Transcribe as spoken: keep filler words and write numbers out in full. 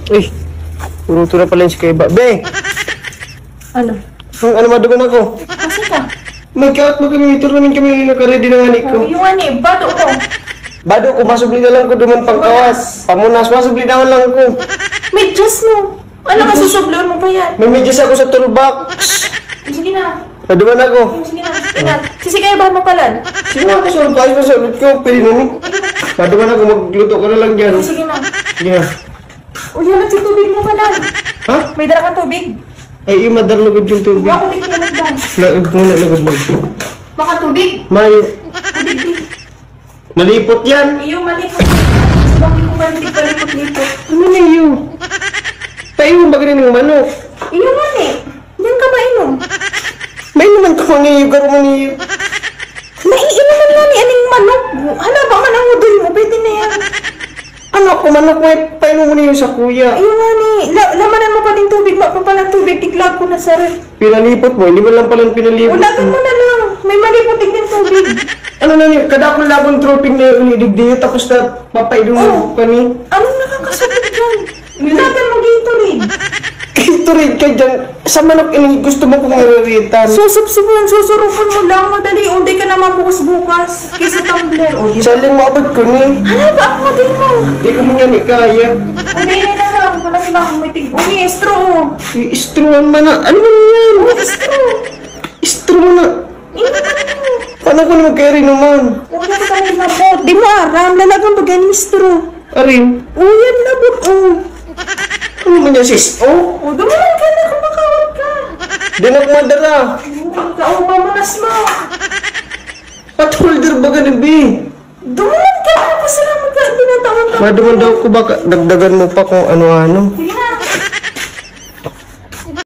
Uy, puro to na pala yung si Kuya Ba. Be! Ano? Ang ano, maduman ako. Kasi ka? Magkaot mo kami, ito naman kami yung nakaready na nga ni ko. Yung ani, bato ko. Bado ko, masubli na lang ko duman pangkawas. Pamunas, masubli na lang ko. Medyas mo. Ano, masusubloon mo pa yan? May medyas ako sa toolbox. Sige na. Maduman ako. Sige na. Sige na. Sisikayabahan mo pala. Sino ako sa toolbox? Masulot ko, pwede na ni. Maduman ako, magluto ko na lang dyan. Sige na. Yeah. Uy, ano, si tubig mo pala. Ha? May dara kang tubig? Ay, yung madarlugod yung tubig. Ako, tignan mo ba? Laog mo na, lugod mo. Baka tubig. May, Tubig, tubig. Malipot yan. Iyo, malipot. Bakit ko pala tigpalipot-lipot? Ano na iyo? Paiwan ba ganun yung manok? Iyo nga ni. Diyan ka mainom. May naman ko mga iyo, garo man iyo. Naiinom man nga ni aning manok. Hala ba man ang udol mo? Pwede na yan. Ano ako, manok, may painom mo na yun sa kuya. Iyo nga ni. La lamanan mo pa din tubig. Ma pa pala tubig. Tiglag ko na sa ref. Pinalipot mo, hindi mo lang pala pinalipot. Ulagan mo na lang. May malipot din yung tubig. Ano na niyo, kada akong labong troping na yung ulidigdi, tapos na papainom mo Oh. pa ni. Anong nakakasakit dyan? Ulagan mo Gatorade. Gatorade ka dyan. Sa manok ini, gusto mo kong mariritan. Susupsupon, susurupon mo lang. Madali, undi ka naman bukas-bukas. Kaysa tumbler. O, di ba? Saling maabot ko ni. Ano ba ang model mo? Di ko mo nga ni kaya. Undi na na lang. Wala na lang. May tig-, uy, straw. Iistruan man na. Ano man yan? Uy, straw. Istro mo na. Ino ba mo? Paano ko naman kaya rin naman? Uy, ano ka may labot? Di mo aram. Lalagang bagay ni straw. Arin. Uy, ang labot, oh. Ano man yan, sis? Oh? O, dumalan ka na. Kumakawat ka. Di na kumadara. Kaupa mo, nas mo. Pot holder ba ganun, bi? Dumalan ka na. Pasalamat ka. Tinatawag ka. Maduman daw ko baka dagdagan mo pa kung ano-ano. Sige na,